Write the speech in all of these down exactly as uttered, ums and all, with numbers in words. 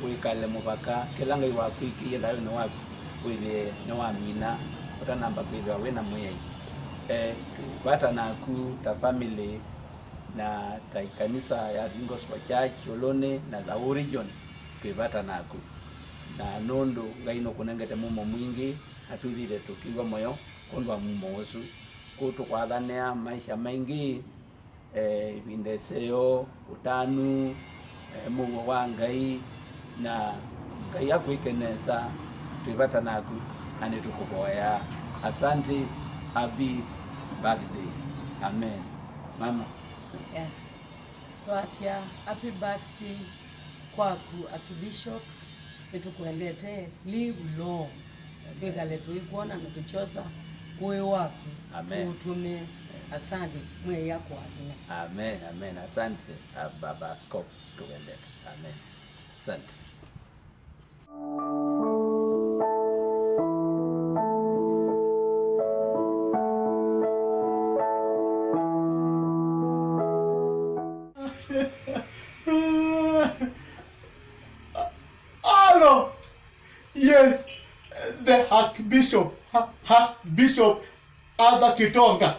wĩkale mũvaka, kĩla Ngai wakwĩkĩie thayũnĩ waku wĩthĩe nĩwamina ũtanamba kwĩthĩwa wĩ na Mwĩai. E, twĩ vata naku ta family na ta ĩkanisa ya Redeemed Gospel Church Kyũlũnĩ na the whole region, twĩ vata naku. Na nũndũ Ngai nũkũnengete mumo mwingĩ, na twĩthĩĩte tũkĩw'a mũyo kwondũ wa mumo ũsu. Kũu tũkwathanĩa maisha maingĩ, eh, ĩvinda ĩseo, ũtanu, eh, mũuo wa Ngai, na Ngai akwĩke nesa, twĩ vata naku, na nĩtũkũvoyaa. Asante, happy birthday. Amen. Mama. Yeah. Twasya happy birthday kwaku, Archbishop. Nĩtũkwendete. Live long. Twĩkale tũikwona na tũkyosa ũĩ waku. Amen. Tũũtũmĩe. Asante. Mwĩai akũathime. Amen, amen. Asante, ah, Baba Askofu, tũkwendete. Amen. Asante. Alo! Yes, the Archbishop, ha, Archbishop Arthur Kitonga.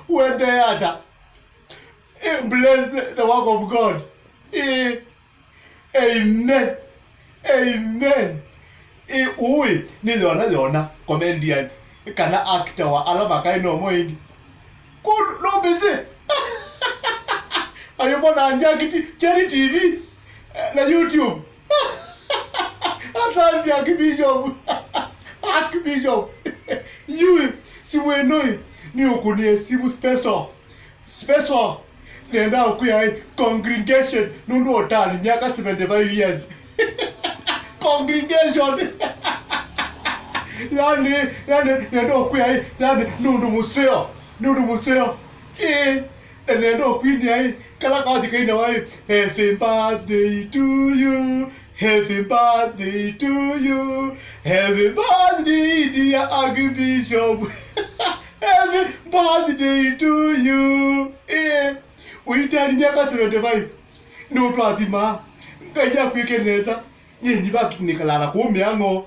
Wende ata? Eh, bless the, the work of God. Eh, amen. Amen. Eh, ũĩ, nĩ Yona Yona, comedian, kana actor wa ala makaĩ no mo ĩngĩ. Kũ, no busy. Ayũmona Njaki T-, Cherry T V, eh, na YouTube. Asante, Archbishop. Archbishop. Yui, simu ĩno ĩ, nĩ ũkũnĩe simu special. Special. Nenda ũkwĩa ĩ, congregation, nũndũ ũtali myaka seventy-five years. Congregation. Yani, yani, nenda ũkwĩa ĩ, yani, nũndũ mũseo, nũndũ mũseo. Ĩ, na nenda ũkwinĩa ĩ, kala kathi kainawa ĩ, happy birthday to you, happy birthday to you, happy birthday dear Archbishop. Happy birthday to you. Eh, ũitali myaka seventy-five. Nĩ ũtwathima. Ngai akwĩke nesa. Nyinyi vaki nĩkalala kũũ mĩang'o.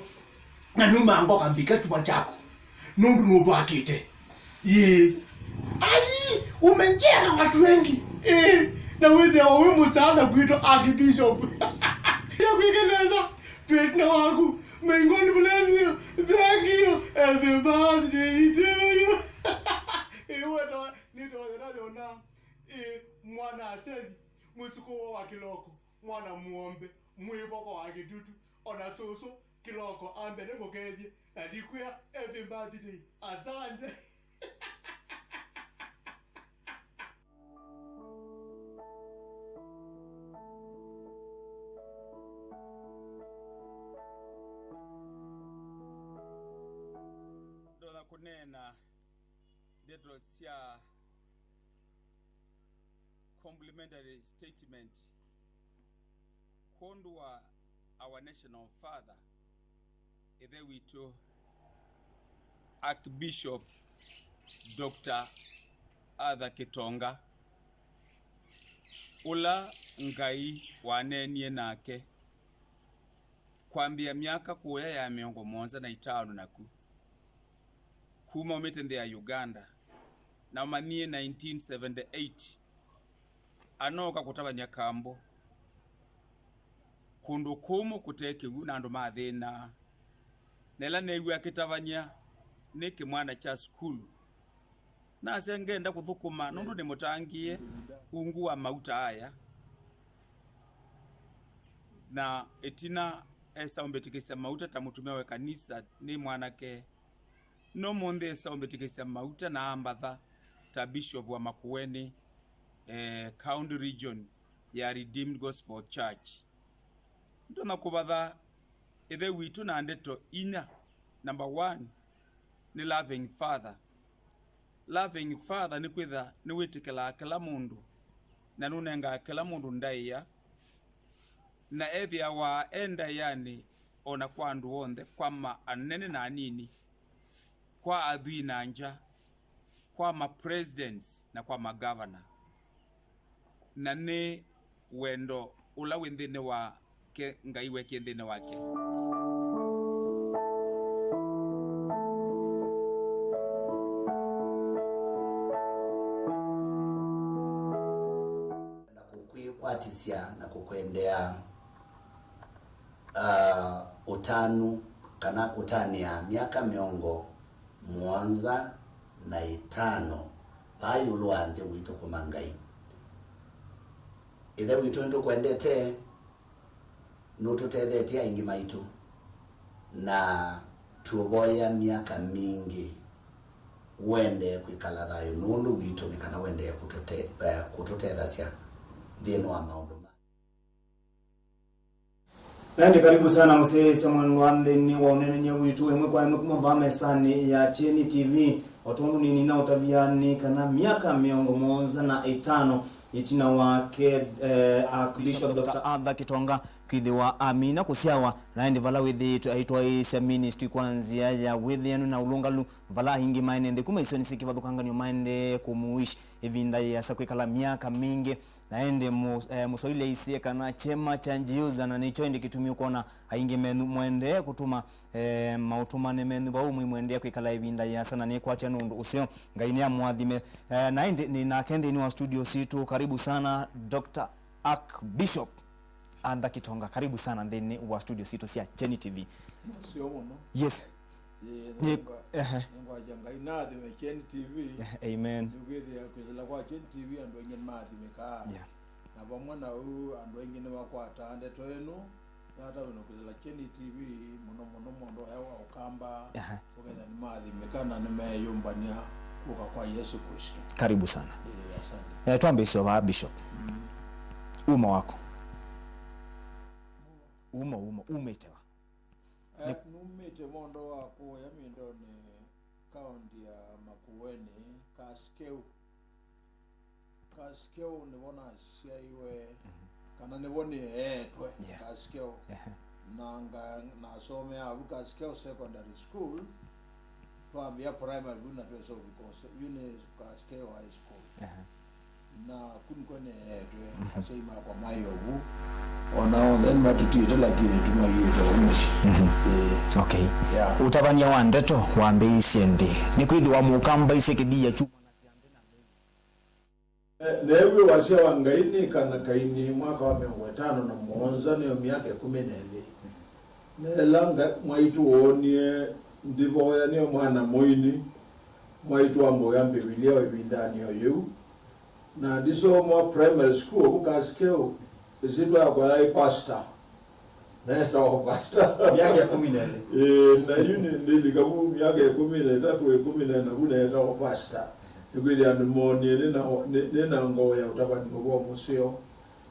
Na numa ngoka mbika chuma chako. Nũndũ nũtwakĩte. Yĩ. Ai, umejenga watu wengi. Eh, na wĩthĩawa wĩ mũsaada kwitũ Archbishop. Yakwĩke nesa. Twĩtina waku. May God bless you. Thank you. Happy birthday to you. Iwe to, nĩtwathana Yona. Ĩ, mwana Asethi, mwĩsũkũ wa Kĩloko, mwana mũombe, mwĩvoko wa Kĩtutu, ona sũsũ, Kĩloko, ambe nĩngũkethye, na ndikwĩa, happy birthday. Asante. Ndonya kũneena ndeto sya complimentary statement kwondũ wa our national father, ĩthe witũ Archbishop Doctor Arthur Kitonga, ũla Ngai waneenie nake kwambĩĩa myaka kũya ya mĩongo mũonza na itano naku, kuma umĩte nthĩ ya Uganda, na ũmanyie nineteen seventy-eight, anooka kũtavany'a kambo kũndũ kũmũ kũte kĩw'ũ na andũ mathĩnaa. Na ĩla neewie akĩtavany'a nĩ kĩmwana kya sukulu, nasya ngenda kũthũkũma nũndũ nĩmũtangĩĩe ungu wa mauta aya. Na ĩtina esa ũmbĩtĩkĩsya mauta ta mũtumĩa wa ĩkanisa nĩ mwanake. No ũmũnthĩ esa ũmbĩtĩkĩsya mauta na ambatha ta Bishop wa Makueni, eh, County Region ya Redeemed Gospel Church. Ndonya kũvatha ĩthe witũ na ndeto inya. Number one, nĩ loving father. Loving father nĩ kwĩtha nĩwĩtĩkĩlaa kĩla mũndũ na nũnengaa kĩla mũndũ ndaĩa, na ethĩawa e ndaĩanĩ o na kwa andũ onthe, kwa ma anene na anini, kwa athwii na ngya, kwa ma presidents na kwa ma governor. Na nĩ wendo ũla wĩ nthĩnĩ wa ke Ngai wekie nthĩnĩ wake. Na kũkwĩkwatisya na kũkwendea, ah, ũtanu kana ũtanĩa myaka mĩongo mũonza na ĩtano vaa ĩũlũ wa nthĩ ũithũkũma Ngai. Ĩthe witũ, nĩtũkwendete, nũtũtethetye aingĩ maitũ, na tũũvoya myaka mingĩ ũendee kwĩkala thayũ nũndũ witũ, nĩ kana ũendee kũtũte-, eh, kũtũtethasya nthĩnĩ wa maũndũ ma Na ĩndĩ karibu sana mũsyaĩĩsya mwendwa nthĩnĩ wa ũneenany'a witũ ĩmwe kwa ĩmwe kuma vaa mesanĩ ya Kyeni T V. O tondũ nĩnĩnaũtavya nĩ kana myaka mĩongo mũonza na ĩtano ĩtina wake, eh, Archbishop Doctor Arthur Kitonga kwĩthĩwa amina kũsyawa, na ĩndĩ vala wĩthĩĩtwe aitwaĩĩsya ministry kwa nzĩa ya wĩthĩanu na ũlũngalu, vala aingĩ maĩ nthĩ kuma isionĩ syĩ kĩvathũkanganyo maendee kũmũwish ĩvinda yĩasa kwĩkala myaka mingĩ. Na ĩndĩ mũ-, eh, Mũswaili aisye kana kyema kya njiuza, na nĩkyo ĩndĩ kĩtumi ũkwona aingĩ menyu mwendee kũtuma, eh, maũtũmane menyu vau, mwĩ mwendee kwĩkala ĩvinda yĩasa, na nĩkwatya nũndũ ũseo. Ngai nĩamũathime. Eh, na ĩndĩ nĩ nake nthĩnĩ wa studio sitũ. Karibu sana, Doctor Archbishop Arthur Kitonga. Karibu sana nthĩnĩ wa studio sitũ sya Kyeni T V. Mũseo mũno. Yes. Ĩĩ, nĩ-, nĩngwa-, ehe, nĩngwakya Ngai naathime Kyeni T V. Amen. Nĩkwĩthĩa kwĩsĩla kwa Kyeni T V andũ aingĩ nĩmaathimĩkaa. Yeah. Na vamwe na ũu, andũ aingĩ nĩmakwataa ndeto ĩno, yatavĩnwa kwĩsĩla Kyeni T V, mũno mũno mũndũ aya wa Ũkamba, ehe, ũkethĩa nĩmaathimĩka na nĩmeeyũmbany'a kũka kwa Yesũ Klĩsto. Karibu sana. Ĩĩ, asante. Eh, twambĩĩsye o vaa, Bishop. Mm. Uma wako? Uma, uma, umĩte va? Eh, nĩ- numĩte mondo wa kũya Mindonĩ, kaũnti ya Makueni, Kasikeu. Kasikeu nĩvo nasyaiwe, mhm, kana nĩvo nĩeetwe, yeah, Kasikeu. Ehe. Na nga-, nasomea avu Kasikeu Secondary School. Twambĩa primary vu na twesa ũvika ũse-, yu nĩ Kasikeu High School. Ehe. Na ku nĩkw'o nĩeetwe, mhm, asyai makwa maĩ ovu. O nao onthe nĩmatũtiĩte, lakini tũmaiĩte ovu mũsyĩ. Mhm. Ĩĩ. Okay. Yeah. Ũtavany'a wa ndeto wambĩĩisye ndĩ? Nĩkwĩthĩwa Mũkamba aisye kĩthia kyumana sya nthĩ na nthĩ. Ne-, neewie wasya wa Ngai nĩ kana kaini mwaka wa mĩongo ĩtano na mũonza, nĩyo myaka ĩkũmi na ĩlĩ. Na ĩla Nga-, mwaitũ woonie ndivoya nĩyo mwana mũini, mwaitũ ambũĩa Mbivilia o ĩvindanĩ o yĩu. Na ndisoma primary school vu Kasikeu, ĩsyĩtwa yakwa yaĩ Pastor. Neetawa Pastor. Myaka ĩkũmi na ĩlĩ. Ĩĩ, na yu nĩ-, ndĩlika vu myaka ĩkũmi na ĩtatũ, ĩkũmi na ĩna vu neetawa Pastor. Nĩkwĩthĩa andũ moonie nĩ na, nĩ, nĩ na ngoo ya ũtavany'a ũvoo mũseo.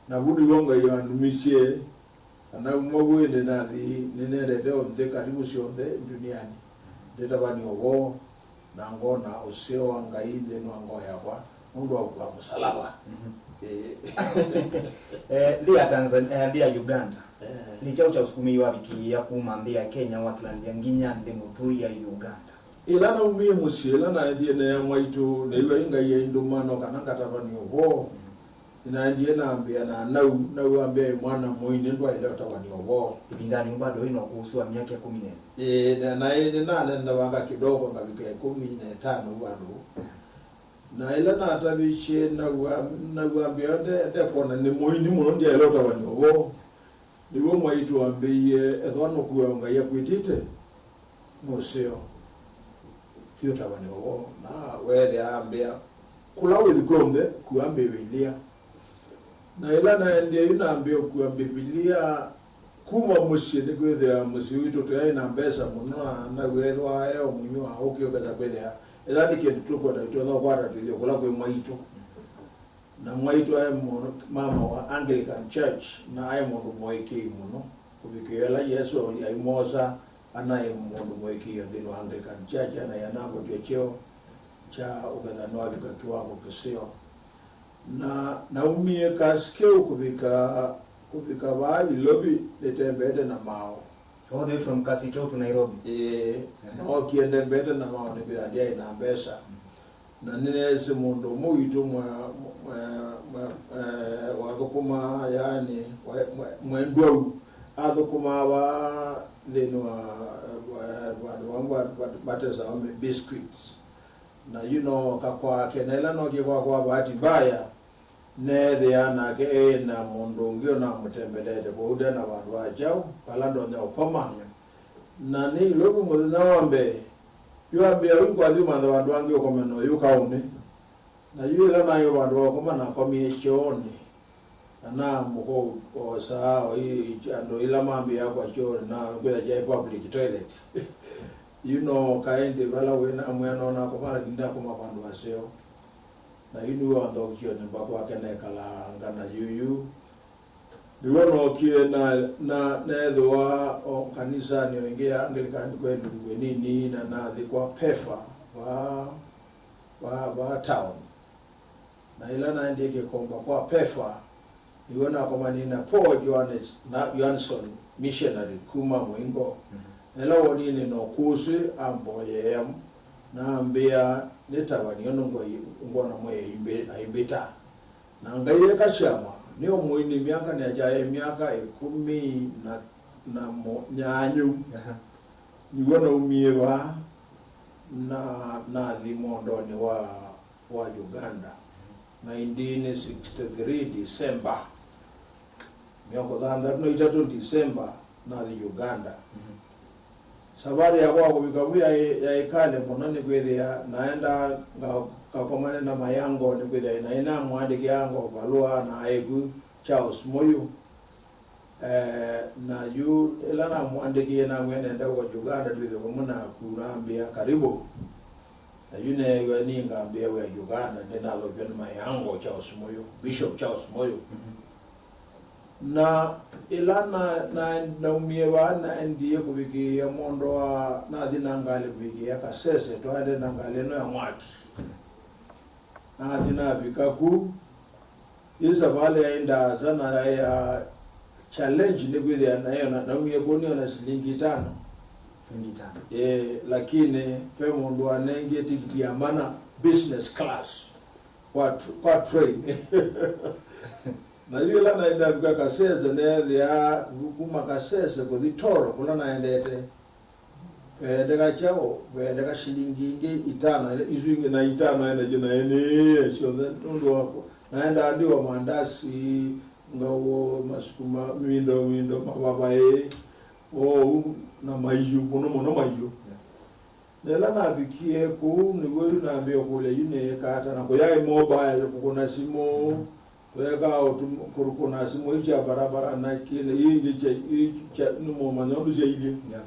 Na vu nĩw'o Ngai wandumisye. Kana ũmwe vu ĩndĩ nathi, nĩnendete o nthĩ karibu syonthe nduniani, ndĩtavany'a ũvoo, na ngona ũseo wa Ngai nthĩnĩ wa ngoo yakwa nũndũ wa kũkua mũsalaba. Mhm. Ĩĩ. Eh, nthĩ ya Tanzania, eh, nthĩ ya Uganda, eh, nĩ kyaũ kyaũsukumĩie wavikĩĩa kuma nthĩ ya Kenya wakĩlanĩlya nginya nthĩ mũtũi ya Uganda? Ĩla naumie mũsyĩ, ĩla naendie neea mwaitũ, nĩw'a Ngai aindũma no kana ngatavany'a ũvoo. Mhm. Nĩnaendie nambĩa na nau, nau ambĩa, "Ĩ mwana mũini, ndwaĩle ũtavany'a ũvoo." Ĩvindanĩ yĩu bado wĩ na ũkũsĩ wa myaka ĩkũmi na ĩlĩ? Ĩĩ, na, na ĩndĩ nanenevanga kĩdogo ngavika ĩkũmi na ĩtano vandũ. Na ĩla natavisye nau, nau ambĩa, "Nde-, ndekwona nĩ mũini mũno, ndyaĩle ũtavany'a ũvoo." Nĩw'o mwaitũ ambĩie, "Ethĩwa nũkũĩwa Ngai akwĩtĩte, nũseo. Thiĩ ũtavany'e ũvoo." Na weethĩa ambĩa, "Kũla wĩthi kw'onthe, kua Mbivilia." Na ĩla naendie yu nambĩa ũkua Mbivilia kuma mũsyĩ, nĩkwĩthĩa mũsyĩ witũ tũyaĩ na mbesa mũno, na naw'ethĩwa e o mũnyũ wa ũkĩ, ũkesa kwĩthĩa ĩla nĩ kĩndũ tũkwenda, tũtonya ũkwata tũithi kũla kwĩ mwaitũ. Na mwaitũ aĩ mũ-, mama wa Anglican Church, na aĩ mũndũ mũĩkĩĩi mũno. Kũvikĩĩa ĩla Yesũ aimwosa, anaĩ mũndũ mũĩkĩĩo nthĩnĩ wa Anglican Church, anaĩ anambatw'a kyeo kya ũkethĩa nĩwavika kĩwango kĩseo. Na naumie Kasikeu kũvika, kũvika vaa Ilovi nĩtembeete na maaũ. All the way from Kasikeu to Nairobi? Ĩĩ, nookie nĩtembeete na maaũ nĩkwĩthĩa ndyaĩ na mbesa. Na nĩneesĩ mũndũ ũmwe witũ mwe-, mwe-, mwe-, eh, wathũkũmaa, yaani, mwe-, mwe-, mwendwau, Athũkũmaa vaa nthĩnĩ wa, eh, vandũ vamwe va-, va-, matesawa mi-, biscuits. Na yu nooka kwake, na ĩla nookie kwakwa, bahati mbaya, neethĩa nake e na mũndũ ũngĩ ũnamũtembeleete, kwoou nde na vandũ va kyaũ vala ndonya ũkoma. Yeah. Na nĩ ilovu mũthenya wa mbee, yu ambĩa, "Yu kwathi ũmanthe vandũ vangĩ ũkome na ũyũ kaũnĩ." Na yu ĩla naĩ vandũ va ũkoma, nakomie kyoonĩ. Na naamũka o saa o i-, andũ ĩla mambĩaa kwa kyoonĩ, na kwĩtha kyaĩ public toilet. Yu nooka ĩndĩ vala wĩ namwĩa no nakoma, lakini ndakoma vandũ vaseo. Na yu nĩw'o wanthookie nyũmba kwake nekalanga na yuyu. Nĩw'o nookie na, na neethĩwa o kanisanĩ o ĩngĩ ya Anglican kwa ĩlungu ĩnini, na nathi kwa Pefa vaa, vaa, vaa town. Na ĩla naendie kĩkomba kwa Pefa, nĩw'o nakomanie na Paul Johannes, na Johansson, missionary kuma Mũingo. Mhm. Na ĩla wonie nĩ na ũkũsĩ, amboyea, na ambĩa nĩtavany'e ũndũ ngwona mwĩai aimbĩ-, aimbĩta. Na Ngai eka syama, nĩ o mũini myaka nĩakyaĩ myaka ĩkũmi na, na mo-, nyanyũ. Aha. Nĩw'o naumie vaa na nathi mondonĩ wa, wa Uganda. Nineteen sixty-three December. Mĩongo thanthatũ na itatũ December, nathi Uganda. Mhm. Savalĩ yakwa ya kũvika vu yaĩ, yaĩ kale mũno, nĩkwĩthĩa naenda nga-, ngakomane na Mayango, nĩkwĩthĩa naĩ namũandĩkĩa ngo valũa na aĩ ku Charles Mũyũ. Eh, na yu ĩla namũandĩkĩie namwĩa nenda kwa Uganda twĩthĩwe vamwe naku, nambĩa, "Karibu." Na yu neew'a ningambĩa wĩa Uganda, ndĩnathokiw'a nĩ Mayango Charles Mũyũ, Bishop Charles Mũyũ. Mhm. Na ĩla na, na, naumie vaa, naendie kũvikĩĩa mondo wa, nathi na ngalĩ kũvikĩĩa Kasese, twaendee na ngalĩ ĩno ya mwaki. Nathi navika ku, ĩ savalĩ yaĩ ndaasa na yaĩ ya challenge, nĩkwĩthĩa naĩ ona naumie kũu nĩ ona silingi itano. Silingi itano. Eh, lakini ve mũndũ wanengie tikiti ya mana, business class, kwa tr-, kwa train. Na yu ĩla naĩ ndavika Kasese, neethĩa kuma Kasese kũthi Toro, kũla naendete, veendeka kyaũ, veendeka silingi ingĩ itano, ila isu ingĩ na itano aĩ nasyo naĩ nĩĩe syonthe nũndũ wakwa. Naendaa ndiwa mandasi, ngaũo, masukuma, mindo, mindo, mavavaĩ, oou, na maiũ, mũno mũno maiũ. Yeah. Na ĩla navikie kũu, nĩw'o yu nambĩĩe kũlya yu nĩĩka ata, na kũyaĩ mobile kũkũna simũ, tweekaa ũtum-, kũkũna simũ ii sya barabara na kĩĩ, na ii ingĩ sya, ii sya, nĩmũũmanya ũndũ syailyĩ. Yeah.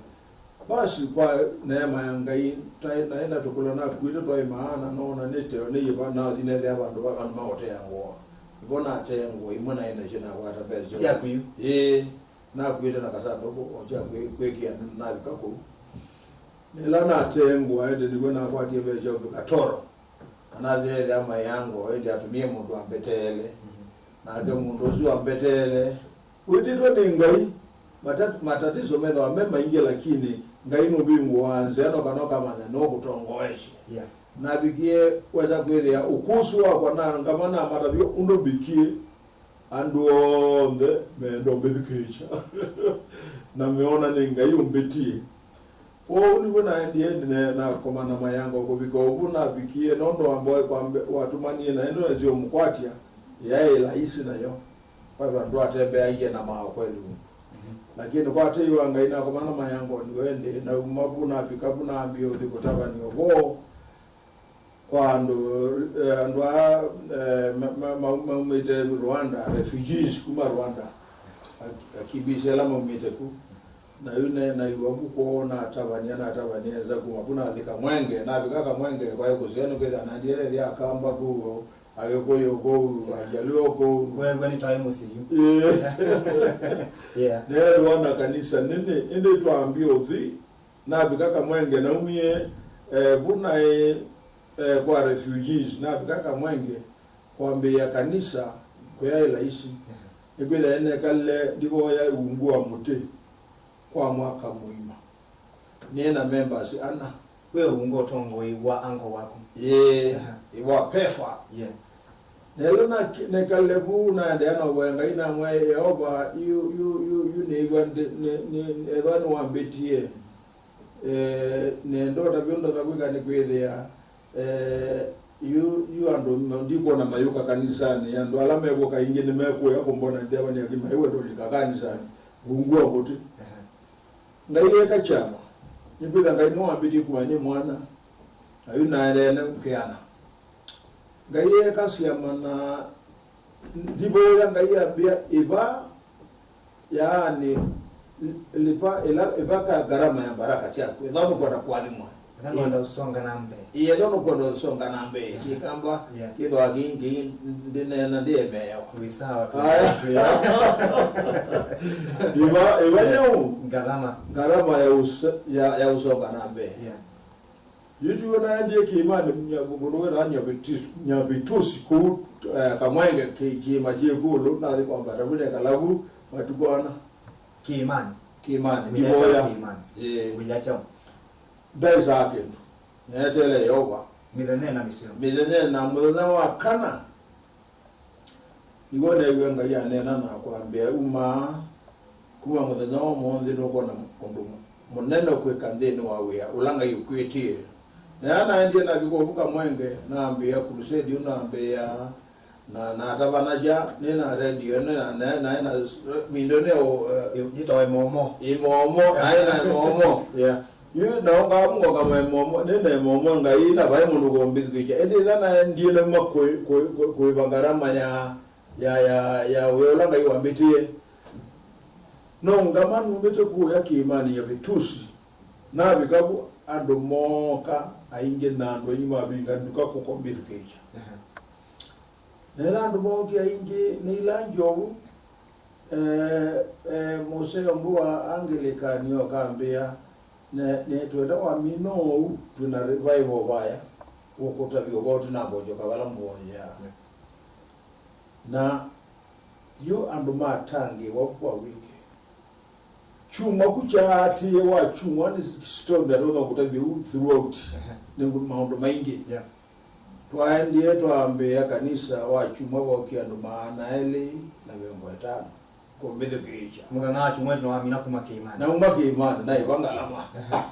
Basi, kwa neema ya Ngai, twaĩ, naĩ na tũkũla nakuĩte twaĩ maana, noona nĩ teo nĩ yĩva, nathi neethĩa vandũ va, vandũ ma ũtea ngũa. Nĩvo natee ngũa imwe naĩ nasyo nakwata mbesa sya Syaku yu? Ĩĩ. Nakuĩte na kasandũkũ o kya kwĩ-, kwĩkĩa navika kũu. Na ĩla natee ngũa ĩndĩ nĩw'o nakwatie mbesa sya ũvika Toro. Na nathi neethĩa Mayango ĩndĩ atũmie mũndũ ambeteele. Mhm. Nake mũndũ ũsu ambeteele wĩtĩtwe nĩ Ngai. Mata-, matatiso methĩwa me maingĩ, lakini Ngai nũvingũaa nzĩa, no kana ũkamanya nũkũtongoesye. Yeah. Navikie wesa kwĩthĩa ũkũsĩ wakwa na ngama namatavya ũndũ mbikie. Andũ onthe meenda ũmbĩthukĩĩsya na meona nĩ Ngai ũmbĩtie. Kwoou nĩw'o naendie ne-, nakomana Mayango kũvika ũvu navikie, nũndũ wa mboe kwa mbe-, watũmanie na ĩndo nĩsyo mũkwatya, yaĩ laisi nayo. Kwa vandũ atembeaie na maaũ kweli. Mhm. Lakini kwa tei wa Ngai nakomana Mayango nĩwe ĩndĩ, nauma vu navika vu nambie ũthi kũtavany'a ũvoo kwa andũ, eh, andũ aa, eh, ma-, ma-, ma-, maumĩte Rwanda, refugees kuma Rwanda, ak-, akimbizi ala maumĩte ku. Na yu ne-, naiwa vu kwoo natavany'a, natavany'a nza kuma ku nathi Kamwenge, navika Kamwenge kwaĩ kũseo nĩkwĩthĩa naendie neethĩa Akamba kũu, Agĩkũyũ kũu, Ajaluo kũu. Weew'a nĩ taĩ mũsyĩ yu. Ĩĩ. Yeah. Neethĩwa na kanisa nene, ĩndĩ twambie ũthi, navika Kamwenge, naumie, eh, vu naĩ, eh, kwa refugees, navika Kamwenge kwambĩĩa kanisa, kũyaĩ laisi. Yeah. Nĩkwĩthĩa nekalile ndivoya ungu wa mũtĩ kwa mwaka mũima. Nĩ na members ana. We unga ũtongoi wa anko waku? Ĩĩ, aha, wa PEFA. Yeah. Na ĩla na-, nekalile vu, naendeea na ũvoya Ngai, namwĩa, Yeova, yu, yu, yu, yu nĩĩw'a ndi-, nĩ, nĩ, ethĩwa nĩwambĩtie, eh, nenda ũtavya ũndũ ndonya kwĩka nĩkwĩthĩa, eh, yu, yu andũ ma-, ndikwona mayũka kanisanĩ. Andũ ala mekũka aingĩ nĩmekũĩa kũmbona ndewa nĩ angĩ maiwenda ũlika kanisanĩ ungu wa mũtĩ. Ehe. Ngai eeka kyama. Nĩkwĩthĩa Ngai nĩwambĩtie kuma nĩ mwana, na yu naendeea nĩ kĩana. Ngai eeka syama na ndivũya Ngai ambĩa, ĩva, yaani, lipa ĩla, ĩva ka ngarama ya baraka syaku, ĩthwa nũkwenda kũathimwa. Ĩthwa nũkwenda ũsonga na mbee. Ĩĩ, ĩthwa nũkwenda ũsonga na mbee. Kĩkamba, yeah, kĩthwa kĩngĩ ndĩneena ndĩemeewa. Wĩ sawa tu. Aya. Ĩva, ĩva, yeah, yau. Ngarama. Ngarama ya ũs-, ya, ya ũsonga na mbee. Yeah. Yu tiwe naendie kĩĩmanĩ, nya-, mũndũ wĩtawa Nyavitus-, Nyavitusi kũu, eh, Kamwenge kĩ-, kĩĩma kyĩ ĩkũlũ, nathi kwambata vu nekala vu matukũ ana. Kĩĩmanĩ? Kĩĩmanĩ, wĩya ndivoya kyaũ kĩĩmanĩ? Ĩĩ. Wĩya kyaũ? Ndaĩsaa kĩndũ. Neeteele Yeova. Mĩthenya ĩna mĩseo. Mĩthenya ĩna, mũthenya wa kana. Nĩw'o neewie Ngai aneena nakwa ambĩa, "Uma, kuma mũthenya wa ũmũnthĩ nũkwona ũndũ mũnene ũkwĩka nthĩnĩ wa wĩa ũla Ngai ũkwĩtie." Na ĩla naendie navika ũvu Kamwenge, nambĩĩa crusade ĩu, nambĩĩa na, natavanasya, nĩ na redio, nĩ na, na, na, na mindo nĩ o, eh, yĩtawa ĩmomo. Ĩmomo, naĩ na ĩmomo. Yeah. Yu, na ũngamu ngokama ĩmomo, nĩ na ĩmomo Ngai, na vai mũndũ kũmbĩthukĩkya. Ĩndĩ ĩla naendie nauma kũĩ-, kũĩ-, kũĩ-, kũĩva ngarama ya, ya, ya, ya wĩa ũla Ngai wambĩtie, no ngama numĩte kũya kĩĩmanĩ ya Vitusi. Navika vu, andũ mooka aingĩ, na andũ aingĩ mavinga nduka kũkombĩthukĩkya. Ehe. Na ĩla andũ mookie aingĩ, nĩ ila njovu, eh, eh, mũseo ũngĩ wa Anglican ũkambĩa, "Ne, ne twenda wamina ũu, twĩ na revival vaya, ũkũtavya ũvoo tũnambonjoka vala mũvonyeaa." Yeah. Na yu andũ matangĩĩwa kwa wingĩ. Kyumwa ku kyaatĩĩe wa kyumwa nĩ story ndatonya kũtavya u throughout. Ehe. Nĩ maũndũ maingĩ. Yeah. Twaendie twambĩĩa kanisa wa kyumwa vokie andũ maana elĩ na mĩongo ĩtano kũmbĩthukĩĩsya. Mũthenya wa kyumwa nĩwamina kuma kĩĩmanĩ. Nauma kĩĩmanĩ, naĩva ngalama.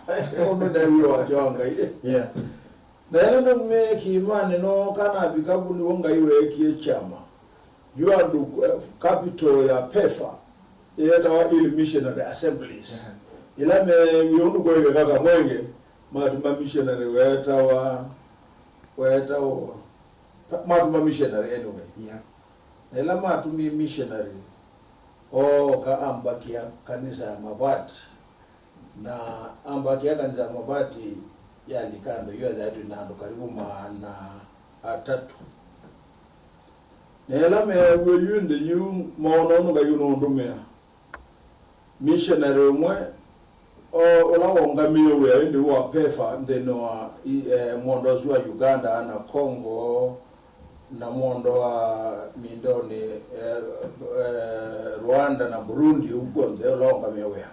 Ehe. Ũndũ ndaĩw'e wasya wa Ngai. Yeah. Na ĩla naumie kĩĩmanĩ nooka navika vu nĩw'o Ngai weekie kyama. Yu andũ, eh, capital ya PEFA yeetawa Hill Missionary Assemblies. Aha. Ĩla meewie ũndũ kweekĩka Kamwenge, matuma missionary weetawa, weetawa, matuma missionary anyway. Yeah. Na ĩla matumie missionary, ooka ambakĩa kanisa ya mavati. Na ambakĩa kanisa ya mavati yalika andũ yu ethĩa twĩ na andũ karibu maana atatũ. Na ĩla meewie yu ĩndĩ yu moona ũndũ Ngai ũnũndũmĩa, missionary ũmwe, o, ũla waũngamĩe wĩa ĩndĩ wa PEFA nthĩnĩ wa i-, eh, mũondo ũsu wa Uganda na Congo, na mũondo wa mindonĩ, eh, eh, Rwanda na Burundi, ũu kw'onthe ũla waũngamĩe wĩa.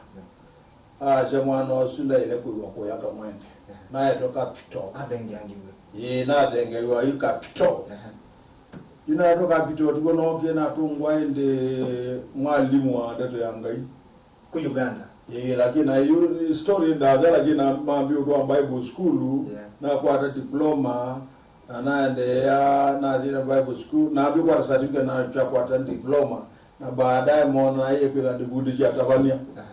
Aasya mwana ũsu ndaĩle kwĩw'a kũya Kamwenge. Yeah. Naetwe capital. Athengeangiw'e. Ĩĩ, nathengeew'a yu capital. Yeah. Yu naetwe capital, tiw'o nookie natũngwa ĩndĩ mwalimũ wa ndeto ya Ngai. Ku Uganda. Ĩĩ, lakini na yu story ndaasa, lakini na mambi ũtwa Bible school, yeah, nakwata diploma, na naendeea, nathina Bible school, nambi kwata certificate na chakwata diploma, na baadaye mona iye kwitha ndivundisha atavania. Aha.